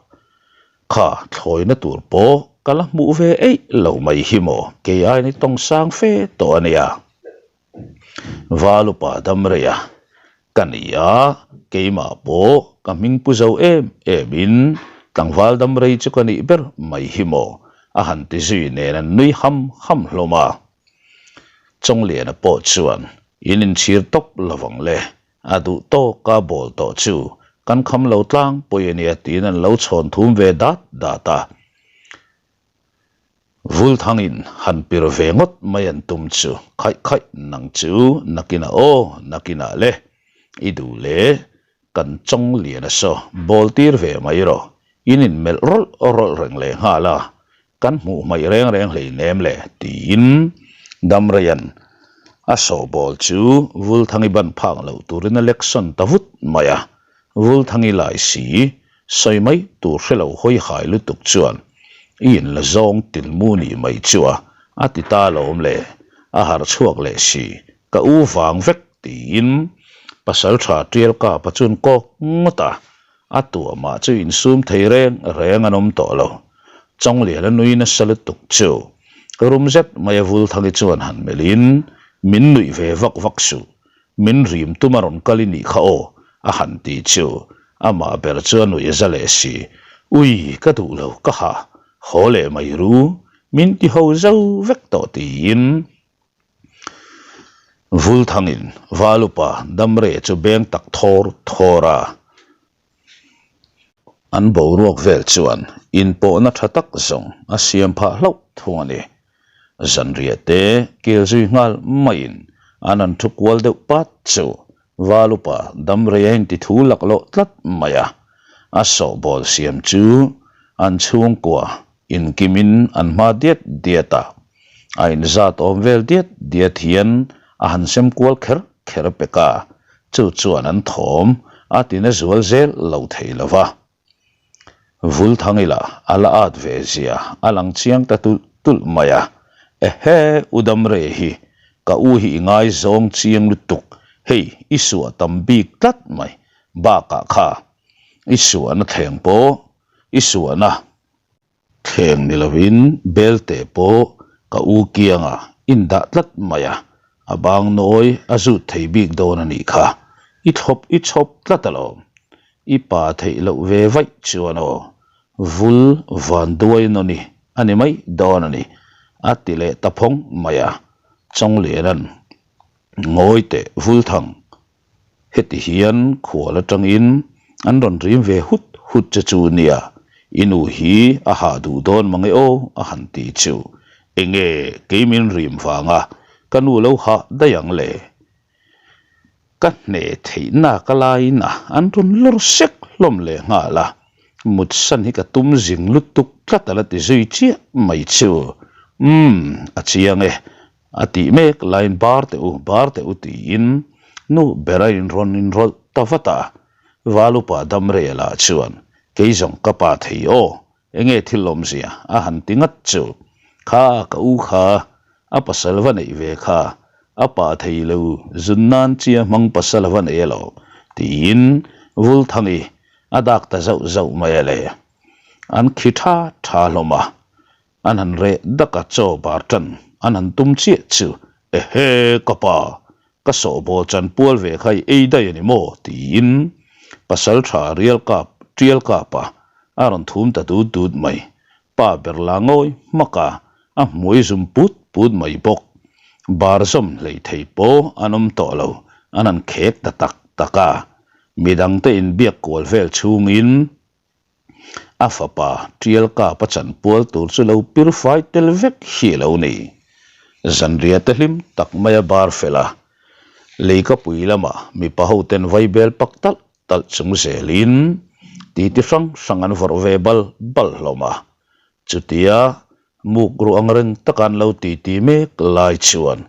Kha thlawina tur pawh ka la hmuh ve eih lo mai hi maw, kei ain i tawng sang fe tawh a nia. Valupa dam rei a, ka ni a, keimah pawh ka hming pu zo em em in tlangval dam rei chu ka nih ber mai hi maw, a han ti zui nen an nui ham ham hlawm a. Chawngliana pawh chuan in inchhir tawp lovang le, A duh tawk a bawl tawh chu kan kham lo tlang pawi a nia tiin an lo chhawn thum ve dat dat a. Vulthangin han pir ve ngawt mai an tum chu khaih khaih nang chu nakinah aw nakinah le i duh le kan chawng lian a saw bawl tir ve mai rawh in inmelh rawlh rawlh reng leh nghal a Kan hmuh hmaih reng reng hleinem le tiin Damreian a sawhbawl chu Vulthangi ban phak loh turin a lek sawn ta vut mai a, Vulthangi lai si sawi mai tur hre lo hawi hai lutuk chuan i in la zawng tilmu nih mai chu a a ti ta alawm le, a harh chhuak leh si ka u vang vek tiin Pasaltha Tialkapa chuan kawk ngawt a. A tuahmah chu insum thei reng reng an awm tawh lo. Chawngliana nui nasa lutuk chu rum zet mai a Vulthangi chuan han melhin, Min nuih ve vak vak suh, min rim tum a rawn kal i nih kha aw, a han ti chu amah ber chu a nuih a za leh si. Ui, ka duh lo, ka ha, haw leh mai ru, min ti ho zo vek tawh tiin Vulthangin Valupa damre chu beng tak thawr thawr a, an boruak vel chuan inpawhna tha tak zawng a siam phah hlauh thung a ni. Zanriah te kil zui nghal maiin an han thu kual deuh pat chu Valupa damrei a inti thu laklawh tlat mai a, a sawhbawl siam chu an chhungkua inkimin an hma diat diat a. A inzat awm vel diat diat hian a han sem kual kher kher pek a, chu chuan an thawm a tina zual zel lo thei lo va. Vulthang ila a la at ve zia a lang chiang ta tulh tulh mai a, Ehe, u Damre hi, ka u hi i ngaizawng chiang lutuk, hei i suah tam bik tlat mai, bakah kha i suahna thleng pawh i suahna Thleng ni lovin belte pawh ka u kianga indah tlat mai a, a bang nawi a zut thei bik dawn a nih kha. I thlawp i chhawp tlat alawm. I pa theih loh ve vaih chuan aw, vul van duai naw ni a ni mai dawn a ni, a ti leh ta phawng mai a. Chawngliana'n ngawi teh vul thang. Heti hian khual atangin. An rawn rim ve hut hut che chu nia, i nu hi a hah duh dawn mange aw a han ti chu. Enge kei min rim vanga ka nu lo hah daih ang le? Ka hne theih nak a laiin a an rawn lawr sek hlawm leh nghal a, mutsan hi ka tum zing lutuk tlat a la ti zui chiah mai chu. Umm, a chiang e, a tih mek laiin bar teh u, bar teh u tiin nu ber a inrawn inrawlh ta vat a. Valupa Damrela chuan, Kei zawng ka pa thei aw, Enge thil awmzia a han ti ngat chu, Kha ka u kha, a pasal va neih ve kha, a pa thei lo, zun nan chia hmang pasal a va nei elo, tiin Vulthangi a dak ta zauh zauh mai a le. An khi tha tha hlawm a, an han reh dak a chaw bar tan an han tum chiah chu, Ehe ka pa, Ka sawhbawl chan pual ve kha i ei daih a ni maw? tiin pasaltha rial kap tial kap a, a rawn thum ta dut dut mai. Pa ber la ngawi hmak a, a hmui zum put put mai bawk. Bar zawm hlei thei pawh an awm tawh lo, an han khek ta tak tak a. Midangte inbiak kual vel chhungin A fapa Tial Kapa chanpual tur chu lo pir fai tel vek hi a lo ni. Zanriah te hlim tak mai a bar fel a, leikapui lamah mipa hoten vaibel pak talh talh chung zelin titi hrang hrang an vawrh ve bal bal hlawm a. Chutia muk ruh ang reng taka an lo titi mek lai chuan,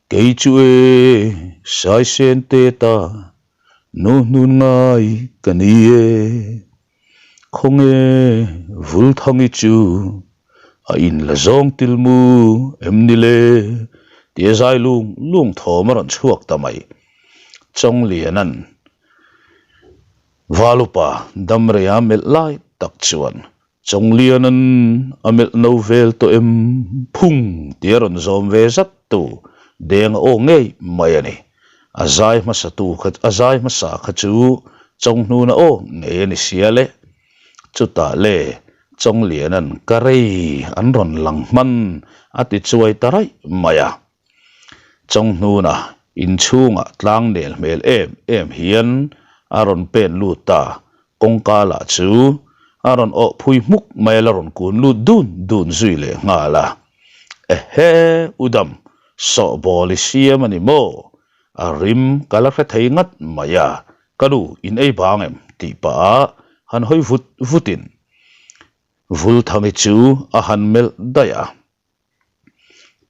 Kei chu e, Saisen te ta Nu hnun ngai ka ni e, khawnge Vulthangi chu a in la zawng til mu em ni le? tia zai lung lung thawm a rawn chhuak ta mai. Chawngliana'n Valupa Damreia melh lai tak chuan Chawngliana'n a melh no vel tawh em phung tih a rawn zawm ve zat tu deng a aw ngei mai a ni. A zai hmasa tu kha a zai hmasa kha chu Chawnghnuna aw ngei a ni sia le. Chutah le Chawngliana'n ka rei an rawn lang hman a ti chuai ta raih mai a. Chawnghnuna inchhungah tlang nel hmel em em hian a rawn pen lut ta, kawngka lah chu a rawn awh phui hmuk mai a la rawn kun lut dun dun zui leh nghal a. Ehe, Udam, sawhbawl i siam a ni maw? A rim ka la hre thei ngat mai a, ka nu in ei bang em? tih pah a han hawi vut vutin Vulthangi chu a han melh daih a.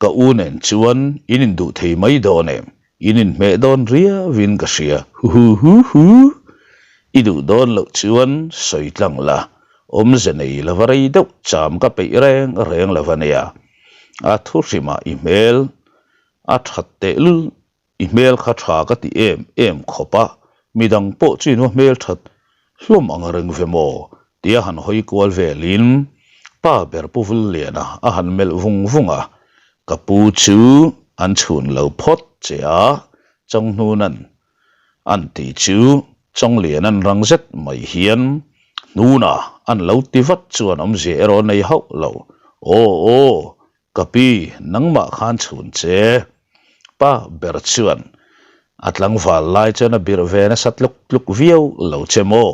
Ka u nen chuan in induh thei mai dawn em? In inhmeh dawn riauin ka hria. Huhuhuhu! I duh dawn loh chuan sawi tlang la, awmze nei lova rei deuh cham ka peih reng reng lo a nia. A thu hrimah i hmel a that tehlul I hmel kha tha ka ti em em khawp a, midang pawh chu inva hmel that hlawm ang reng ve maw? tia han hawi kual velin pa ber Pu Vulliana a han melh vung vung a, ka pu chu an chhun lo phawt che a, Chawnghnun-a'n an ti chu Chawnglian-a'n rang zet mai hian Hnuna an lo ti vat chuan awmzia erawh nei hauh lo, Aw aw, Ka pi, nangmah khan chhun che. Pa ber chuan a tlangval lai chuan a birh ve nasa tluk tluk viau lo che maw?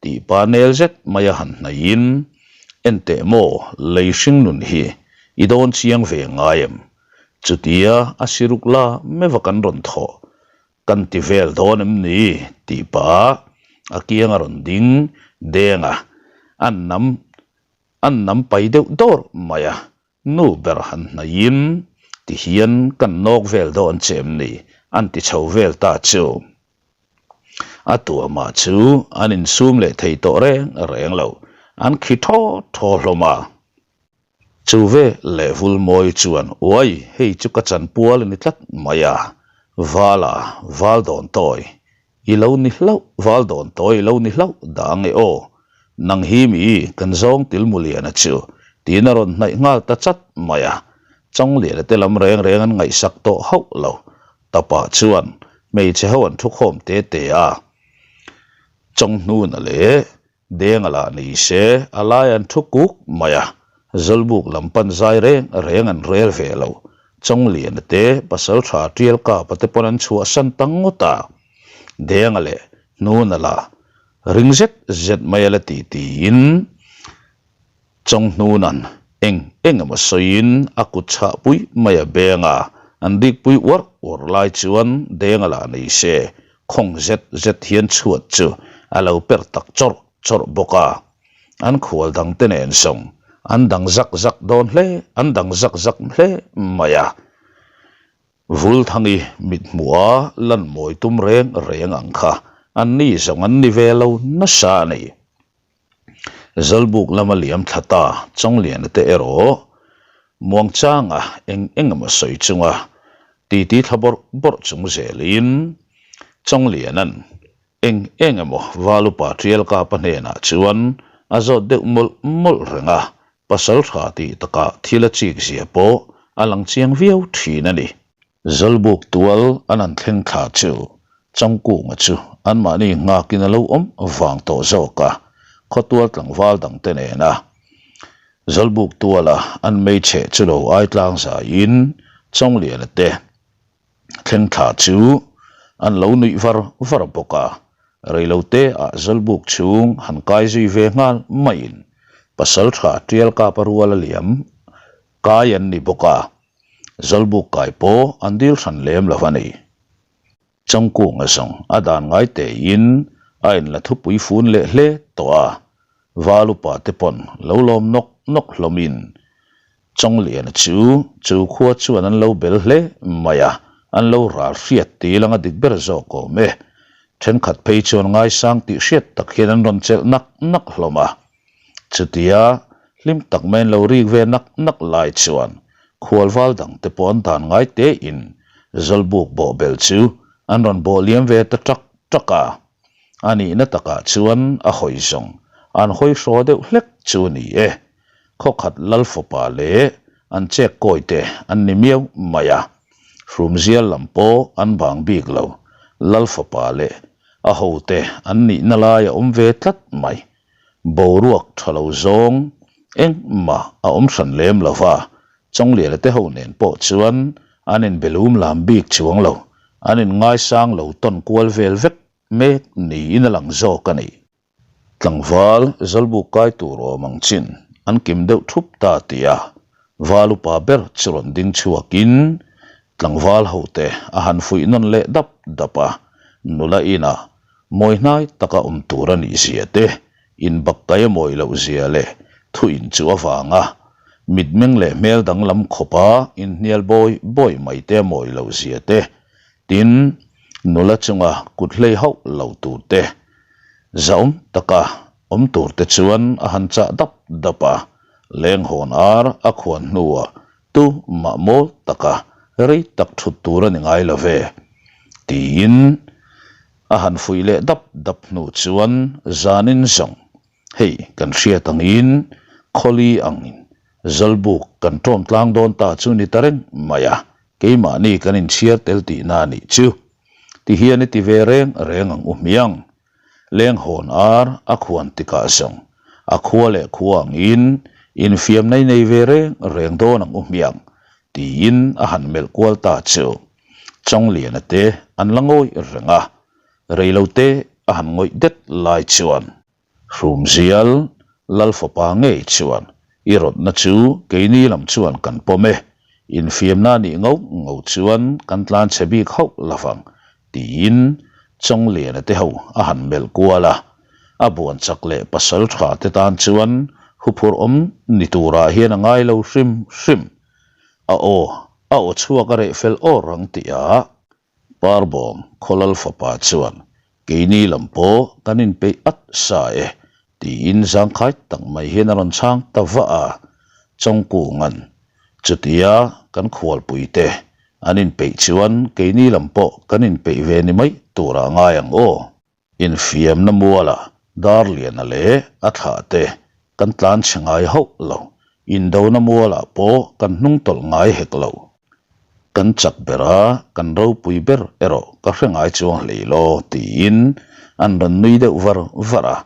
tih pa nel zet mai a han hnaihin, Enteh maw, lei hring nun hi i dawn chiang ve ngai em? Chutia a siruk la meva kan rawn thawh kan ti vel dawn em ni? tih pah a kiang a rawn ding deng a, an nam An nam pai deuh dawr mai a, nu ber han hnaihin ti hian kan nawk vel dawn che em ni? an ti chho vel ta chu. A tuamah chu an insum leh thei tawh reng reng lo, an khi thaw thaw hlawm a. Chu ve leh Vulmawi chuan, Uai, hei chu ka chanpual a ni tlat mai a, Vala, val dawn tawi, I lo ni hlauh, val dawn tawi i lo ni hlauh dah ang e aw. Nang hi mi kan zawng Tilmuliana chu tiin a rawn hnaih nghal ta chat mai a. Chawngliana te lam reng reng an ngaihsak tawh hauh lo. Tapa chuan hmeichhe ho an thukhawm te te a. Chawnghnuna leh Denga lah ni se a lai an thu kuk mai a, Zawlbuk lam pan zai reng reng an rel ve lo. Chawngliana te, Pasaltha Tialkapa te pawn an chhuahsan ta ngawt a. Denga leh Hnuna lah. Ring zet zet mai a la ti tiin Chawnghnuna'n eng eng emaw sawiin a kut chhah pui mai a beng a, an rikpui uar uar lai chuan Denga lah nei se khawng zet zet hian chhuat chu a lo per tak chawrh chawrh bawk a. An khual dangte nen zawng an dang zak zak dawn hle an dang zak zak hle mai a. Vulthangi mithmuha lan mawi tum reng reng ang kha an ni zawng an ni ve lo nasa a ni. Zawlbuk lama liam thla ta Chawngliana te erawh muangchanga eng eng emaw sawi chunga titi thla bawrh bawrh chung zelin Chawngliana'n eng eng emaw Valupa Tialkapa hnenah chuan a zawt deuh mawlh mawlh reng a, Pasal tha tih takah thil a chik zia pawh a lang chiang viau thin a ni. Zawlbuk tual an han thleng thla chu Changkunga chu anmahni nghakin a lo awm vang tawh zawk a, khawtual tlangval dangte nena Zawlbuk tuala an meicheh chu lo ai tlang zaiin Chawngliana te Thleng thla chu an lo nuih var var bawk a, reilote ah Zawlbuk chhung han kai zui ve nghal maiin pasal tha tial kap a rual a liam kai an ni bawk a, Zawlbuk kai pawh an dil hran lem lo a ni. Changkunga zawng a dan ngai tein a inla thupui fun leh hle tawh a, Val upa te pawn lo lawm nawk nawk hlawmin Chawngliana chu chu khua chuan an lo bel hle mai a, an lo ral hriat tih langa dik ber zawk awm e. Thenkhat phei chuan ngaisang tih hriat tak hian an rawn chelh nak nak hlawm a. Chutia hlim tak mai an lo rik ve nak nak lai chuan khualval dangte pawh an dan ngai tein Zawlbuk bawhbel chu an rawn bawh liam ve ta ṭak ṭak a. A nihna takah chuan a hawi zawng an hawi hraw deuh hlek chu ni e. Khawkhat lal fapa leh an chek kawi te an ni miau mai a, hrumzial lam pawh an bang bik lo, lal fapa leh a hote an nihna lai a awm ve tlat mai. Boruak tha lo zawng engmah a awm hran lem lo va, Chawngliana te ho nen pawh chuan an inbelum lam bik chuang lo, an inngaisang lo tawn kual vel vek mek niin a lang zawk a ni. Tlangval Zawlbuk kai tur awm ang chin an kim deuh thup ta tih a, Val upa ber chu rawn ding chhuakin tlangval hote a han fuih nawn leh dap dap a, nula inah mawi hnai taka awm tur a nih zia te, inbakkai a mawi loh zia leh thu inchuh avanga mitmeng leh hmel danglam khawpa inhnial bawi bawi mai te a mawi loh zia te, Tin, nula chunga kut hlei hauh lo tur te, zahawm taka awm tur te chuan a han chah dap dap a, lenghawn ar a khuan hnuah tu mah mawl taka rei tak thut tur a ni ngai lo ve, tiin a han fuih leh dap dap hnu chuan zanin zawng hei kan hriat angin khawli angin Zawlbuk kan ṭawm tlang dawn ta chu ni ta reng mai a, Keimahni kan inchhiar tel tihna a nih chu. Ti hian i ti ve reng reng ang u hmiang. Lenghawn ar a khuan tikah zawng a khua leh khua angin infiamna i nei ve reng reng dawn ang u hmiang tiin a han melh kual ta chu. Chawngliana te an la ngawih reng a, reilote a han ngawih det lai chuan. Hrumzial, Lal fapa ngei chuan i rawtna chu keini lam chuan kan pawm e, infiamna nih ngau ngau chuan kan tlan chhe bik hauh lovang, tiin Chawngliana te ho a han melh kual a. A buan chak leh pasal tha te tan chuan huphurh awm ni turah hian a ngai lo hrim hrim. A aw, a aw chhuak a reh fel awr ang tih ah Parbawm Khawlal fapa chuan, Keini lam pawh kan inpeih at sa e, tiin zangkhai tak mai hian a rawn chhang ta vah a. Chawngkunga'n, Chutia kan khualpuite an inpeih chuan keini lam pawh kan inpeih ve ni mai turah ngai ang aw. Infiamna mualah Darliana leh a thlah te kan tlan chhe ngai hauh lo, indona mualah pawh kan hnung tawlh ngai hek lo. Kan chak ber a, kan ropui ber erawh ka hre ngai chuang hlei law tiin an rawn nui deuh var var a,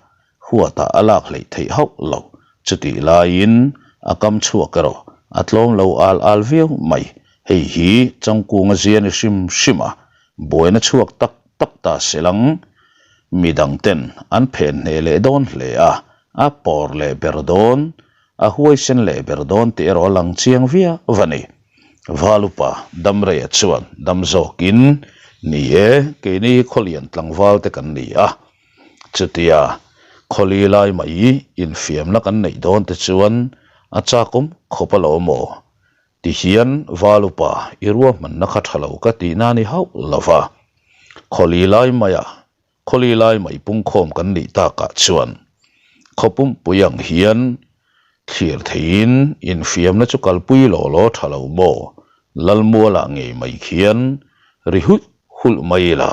huatah a lak hleih theih hauh lo. Chutih laiin a kam chhuak erawh a tlawm lo al al viau mai, hei hi Changkunga zia ni hrim hrim a, buaina chhuak tak tak ta se lang. Midang ten an phen hneh leh dawn hle a, a pawr leh ber dawn, a huaisen leh ber dawn tih erawh a lang chiang viau a ni. Valupa Damreia chuan dam zawkin, Ni e, keini khawlian tlangval te kan ni a. Chutia khawli lai mai infiamna kan neih dawn te chuan a chakawm khawp alawm aw. Ti hian Valupa i ruahmanna kha tha lo ka tihna ni hauh lo va. Khawli lai maia khawli lai mai pungkhawm kan nih takah chuan khaw pumpui ang hian thlir theiin infiamna chu kalpui law law tha lo maw? Lalmualah ngei mai khian ri hulh hulh mai ila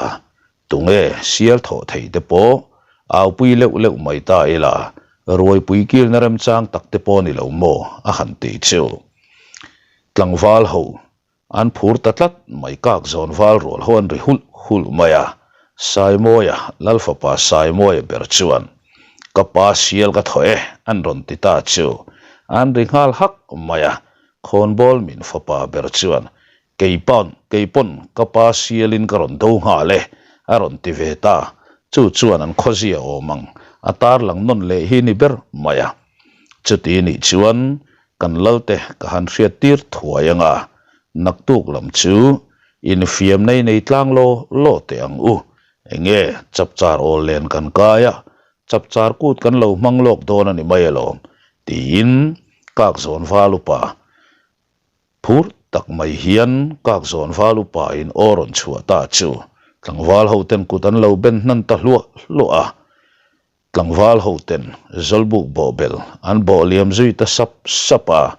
Tunge sial thawh thei te pawh aupui leuh leuh mai ta ila, ruaipui kilna remchang tak te pawh ni lo maw a han ti chu. Tlangval ho an phur ta tlat mai kak zawn val rual ho an ri hulh hulh mai a, Saimawia, Lalfapa Saimawia ber chuan ka pa sial ka thaw e an rawn ti ta chu an ri nghal hak mai a, Khawnbawl min fapa ber chuan Keipawn, keipawn ka pa sialin ka rawn do nghal e, a rawn ti ve ta. Chu chuan an khawzia awm ang, a tarlang nawn leh hi ni ber mai a. Chuti nih chuan kan lalte ka han hriat tir thuai ang a, naktuk lam chu infiam nei nei tlang law law teh ang u. Enge chapchar awl len kan kai a, chapchar kut kan lo hmang lawk dawn a ni mai alawm, tiin Kakzawn val upa Phur tak mai hian Kakzawn val upa in aw rawn chhuah ta chu tlangval ho ten kut an lo ben hnan ta hluah hluah a. Tlangval ho ten Zawlbuk bawhbel an bawh liam zui ta sap sap a.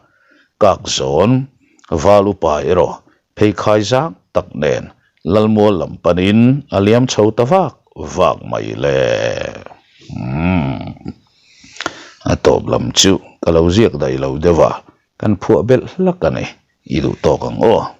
Kakzawn val upa erawh pheikhai zang tak nen Lalmual lam panin a liam chho ta vak vak mai le. Umm. A tawp lam chu ka lo ziak daih lo deuh a. Kan phuah belh hlak a ni, i duh tawk ang aw.